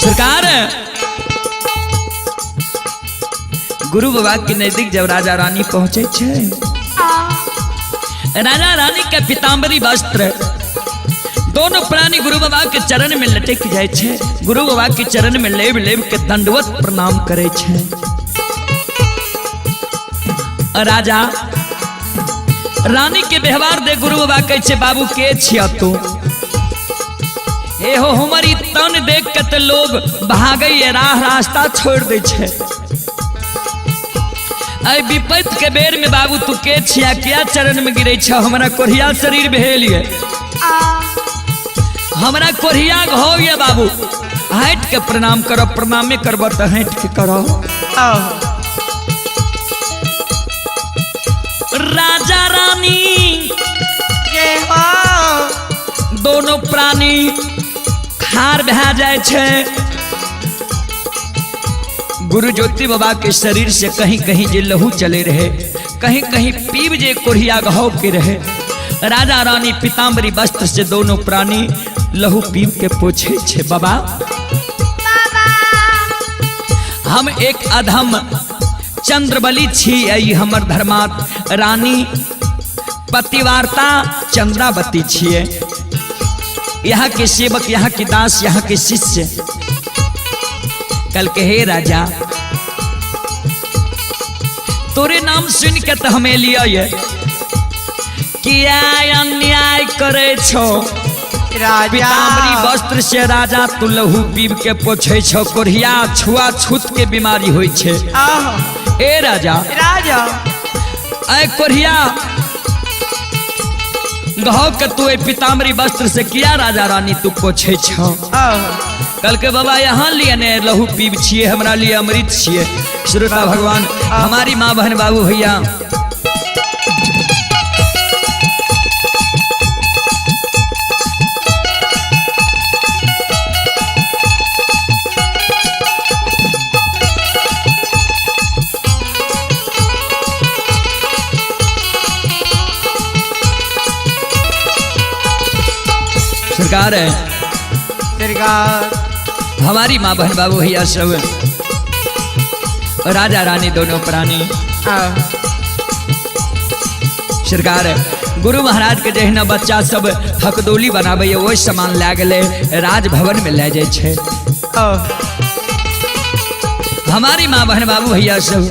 सरकार गुरु बाबा के नजदीक जब राजा रानी पहुंचे छे, राजा रानी के पीतांबरी वस्त्र दोनों प्राणी गुरु बाबा के चरण में लटक जाए छे। गुरु बाबा के चरण में लेब लेब के दंडवत प्रणाम करे छे। राजा रानी के व्यवहार दे गुरु बाबा कहे छे, बाबू के छिया तू? हे हो हमारी तन देख के तो लोग भागे राह रास्ता छोड़ दे छे। ऐ विपत के बेर में बाबू तू के छिया, क्या चरण में गिरे छ? हमरा कोढ़िया शरीर भेल ये, हमरा कोढ़िया घाव ये बाबू, हट के प्रणाम करो। प्रणामे करब तो हट के करो। राजा रानी दोनों प्राणी खार भा जाए छे। गुरु ज्योति बाबा के शरीर से कहीं कहीं जे लहू चले रहे, कहीं कहीं पीब जे कोढ़िया घाव के रहे, राजा रानी पीताम्बरी वस्त्र से दोनों प्राणी लहू पीब के पोछे छे। बाबा हम एक अधम चंद्रबली छी, ऐ हमर धर्मात रानी पतिवार्ता चंद्रावती छिए। यहाँ के सेवक, यहाँ के दास, यहाँ के शिष्य कल के हे राजा तोरे नाम सुन के तो हमें लिया ये किया अन्याय करे छो। पीताम्बरी वस्त्र से राजा तू लहू पीब के पोछे छो, कोढ़िया छुआ छूत के बीमारी होई छे। ए राजा राजा ऐ कोढ़िया घाव के तू पीताम्बरी वस्त्र से किया राजा रानी तू पोछे छो। कल के बाबा यहाँ लिए ने लहू पीब छिए, हमरा लिए अमृत छिए। श्रोता भगवान हमारी माँ बहन बाबू भैया सरकार है, सरकार हमारी माँ बहन बाबू भैया सब राजा रानी दोनों प्राणी सरकार गुरु महाराज के जहिना बच्चा सब हकदोली बनावे वही सामान लै गेलै राजभवन में ले जाए छे। हमारी माँ बहन बाबू भैया सब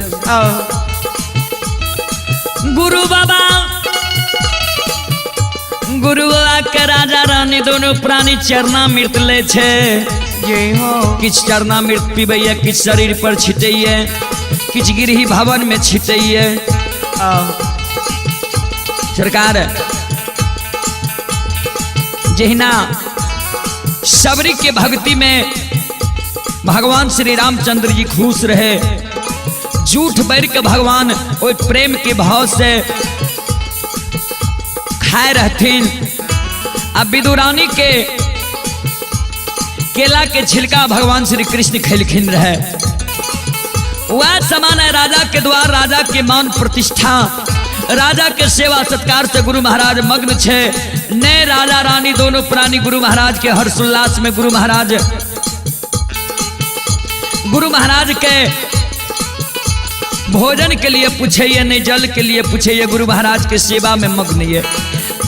गुरु बाबा गुरु बाबा के राजा रानी दोनों प्राणी चरणामृत ले छे। किछ चरणामृत पीबैया, किछ शरीर पर छिटैया, किछ गिरही भवन में छिटैया। सरकार जहिना सबरी के भक्ति में भगवान श्री रामचंद्र जी खुश रहे, झूठ बैर के भगवान ओहि प्रेम के भाव से खाए रहथिन। अब विदुरानी के केला के छिलका भगवान श्री कृष्ण खेलखिन रहे। वह समान है राजा के द्वार, राजा के मान प्रतिष्ठा, राजा के सेवा सत्कार से गुरु महाराज मग्न छे। नए राजा रानी दोनों प्राणी गुरु महाराज के हर्षोल्लास में गुरु महाराज के भोजन के लिए पूछे, नहीं जल के लिए पूछे, गुरु महाराज के सेवा में मग्न ये।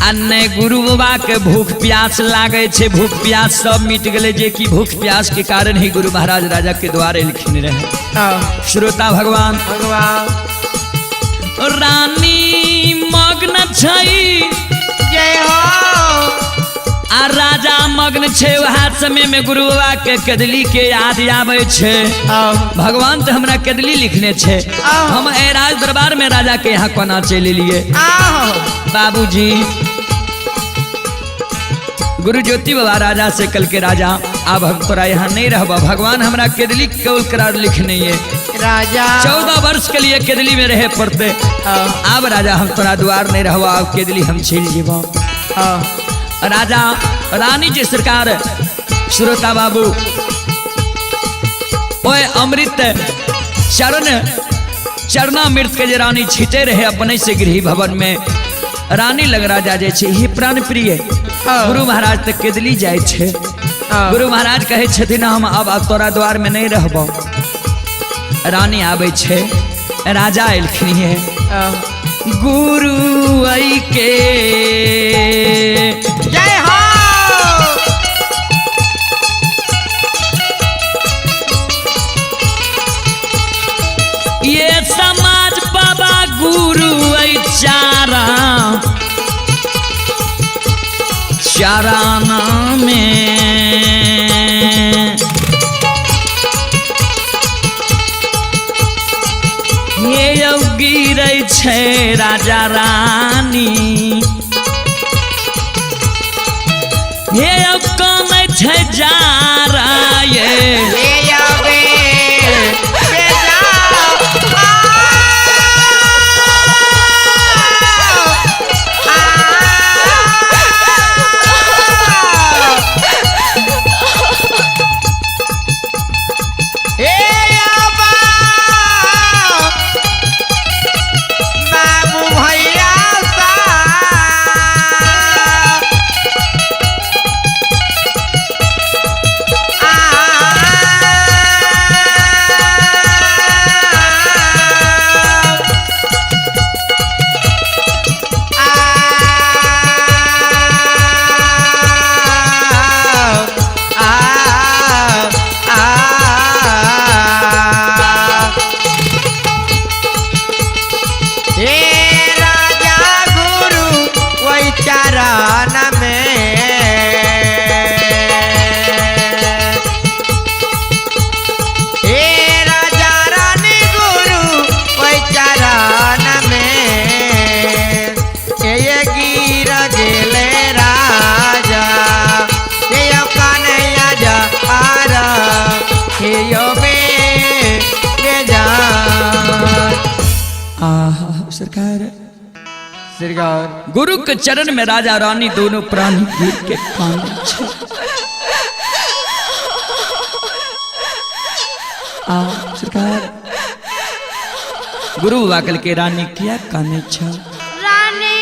अन्य गुरु बाबा के भूख प्यास लागे छे, भूख प्यास सब मिट गए, जे कि भूख प्यास के कारण ही गुरु महाराज राजा के द्वार एलखिन रहे। श्रोता भगवान भगवान रानी मग्न छई जय हो आ राजा मग्न छे। वह समय में गुरु बाबा के कदली के याद आवे छे। भगवान तो हमरा कदली लिखने छे, हम ए राज दरबार में राजा के यहाँ कोना चले लिए। बाबूजी गुरु ज्योति बाबा राजा से कल के राजा अब हम तोरा यहाँ नहीं रहबा, भगवान हमरा केदली कौल करार लिखने ये राजा 14 वर्ष के लिए केदली में रहे पड़ते। अब राजा हम तोरा द्वार नहीं रहबा, अब केदली हम चल जेबा। राजा रानी जी सरकार श्रोता बाबू ओए अमृत चरण चरणामृत के जे रानी छीटे रहे अपने से गृह भवन में, रानी लग राजा जे छे हे प्राण प्रिय गुरु महाराज तक केदली जाए छे। गुरु महाराज कहै छथिन हम अब तोरा द्वार में नहीं रहबो। रानी आबै छै, राजा एलखिन हे। गुरु आई के जय हो। ये समाज बाबा गुरु आई चारा चाराना में ये यौ गिरै छै राजा रानी, हे यौ कानै छै जारा ये। हे यबे बेजा हे यबा बाबू भैया सा हे राजा गुरु वही चरण में, हे राजा रानी गुरु वही चरण में, ये गिर गेले राजा, हे यो कन्हैया जा आरा, हे यो बे जा। आहा सरकार श्रीगौर गुरु के चरण में राजा रानी दोनों प्राणी गिर के कानै छै। आ सरकार गुरु बाकल के रानी किया कानै छ? रानी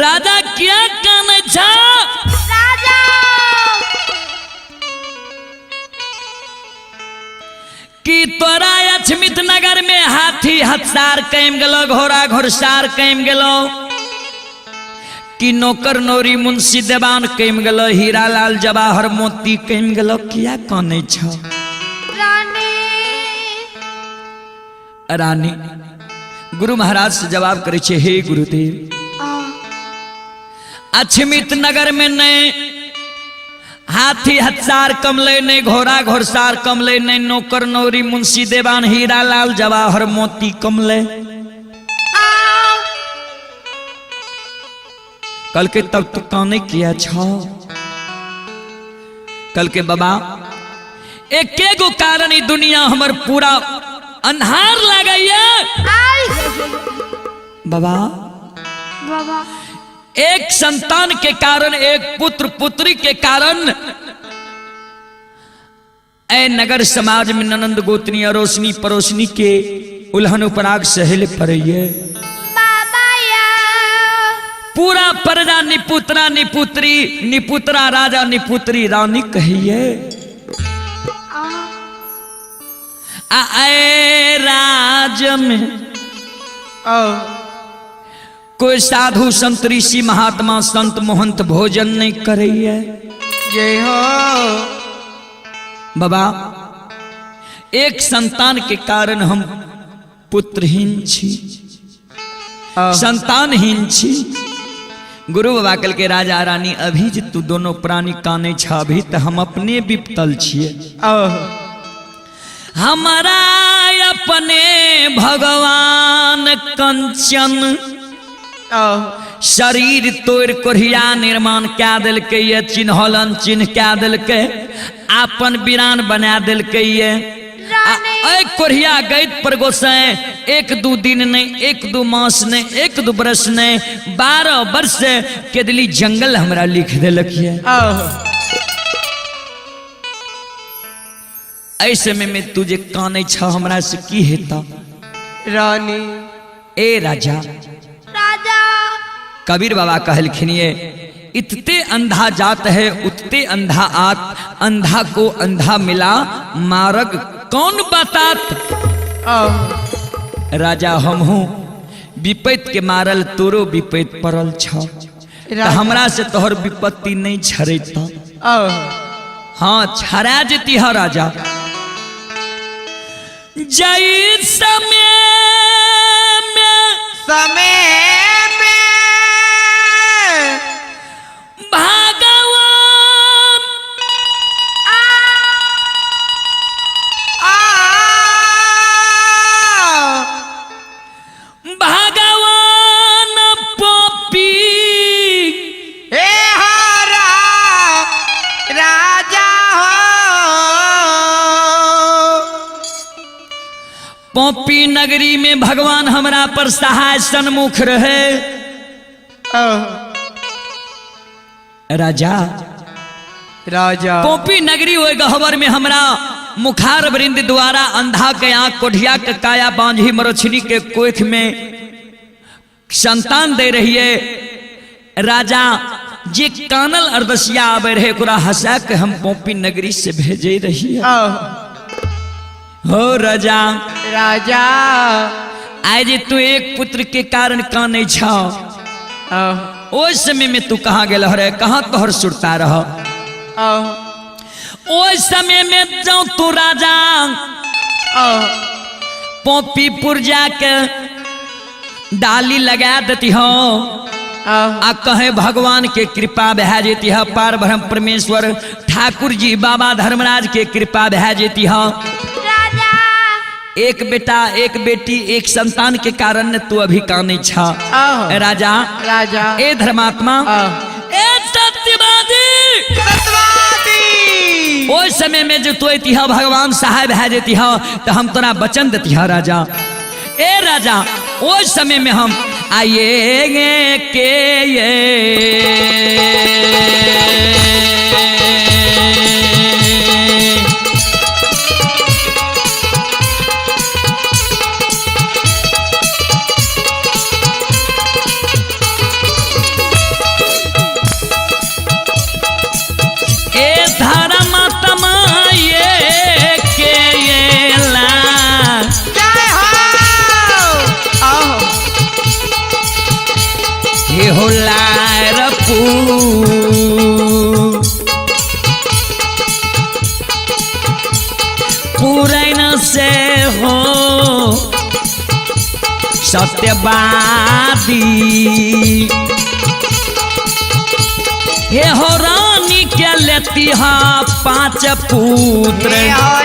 राजा किया कानै छ? राजा कि तोरा अछमित नगर में हाथी हथसार कैम गेलो, घोड़ा घोड़सार कैम गेलो, कि नौकर नौरी मुंशी देवान कैम गेलो, हीरा लाल जवाहर मोती कैम गेलो, किया कानै छ? रानी रानी गुरु महाराज से जवाब करे छे, हे गुरुदेव अछमित नगर में नहीं हाथी हथसार कमले, नहीं घोड़ा घोड़सार कमले, नहीं नौकर नौरी मुंशी देवान हीरा लाल जवाहर मोती कमले। कल के तब तो काने किया छो? कल के बाबा एके गो कारण ई दुनिया हमर पूरा अन्हार लागैया। बाबा बाबा एक संतान के कारण, एक पुत्र पुत्री के कारण ए नगर समाज में ननंद गोतनी अरोसनी पड़ोसनी के उल्हन उपराग सहेल पड़ैये। बाबा या पूरा प्रजा निपुत्रा निपुत्री निपुत्रा राजा निपुत्री रानी कहिए। आ ए राज में कोई साधु संत ऋषि महात्मा संत मोहंत भोजन नहीं करैये। जय हो बाबा एक संतान के कारण हम पुत्रहीन छी, संतानहीन छी। गुरु बाबा कल के राजा रानी अभी जे तू दोनों प्राणी काने छ अभी तो हम अपने विपतल छिए। हमारा अपने भगवान कंचन शरीर तोड़ कोढ़िया निर्माण क्या दिलके ये, चिन्हलन चिन्ह क्या दिलके, आपन वीरान बना दिलके ये। कोढ़िया गैत पर गोसाए एक दू दिन नहीं, एक दू मास नहीं, एक दू बरस नहीं, 12 वर्ष केदली जंगल हमरा लिख दिलक ये। ऐसे में मैं तुझे काने छ हमरा से की हेता रानी? ए राजा राजा कबीर बाबा कहलखिन ये इतते अंधा जात है उतते अंधा आत, अंधा को अंधा मिला मार्ग कौन बतात। राजा हम हूँ विपैत के मारल तोरो विपैत पड़ल छ, हमरा से तोहर विपत्ति नहीं छड़ैत। हाँ छड़ा जेती है राजा। जय समय में समय में भगवान भगवान पपी हे हरा राजा हो। पोपी नगरी में भगवान हमरा पर सहाय सन्मुख रहे। राजा राजा पोपी नगरी ओहि गहबर में हमरा मुखार वृंद द्वारा अंधा के आंख कोढ़िया के काया बांझी मरोछनी के कोख में संतान दे रही है। राजा जे कानल अरदसिया आवे रहे ओकरा हंसा के हम पोपी नगरी से भेजे रही है। हो राजा राजा आय जे तू एक पुत्र के कारण कानै छ, ओहि समय में तू कहाँ गेल रे, कहाँ तोहर सुरता रह। ओहि समय में जाऊं तू राजा पोपीपुर जाके डाली लगा देती हो आ कहे भगवान के कृपा भै जेती है, पार ब्रह्म परमेश्वर ठाकुर जी बाबा धर्मराज के कृपा भै जेती है। राजा एक बेटा एक बेटी एक संतान के कारण तू अभी कानै छ। राजा राजा ए धर्मात्मा ए सत्यवादी सत्यवादी ओहि समय में जो तू अती है भगवान सहाय भै जेती है तो हम तोरा वचन देती है। राजा ए राजा ओहि समय में हम आइए के ये ए धर्मात्मा ये के ये ला जय हो। हे हो लारपू पुरैन से हो सत्यवादी हे हो रानी के लेती हा 5 पुत्र। हे हो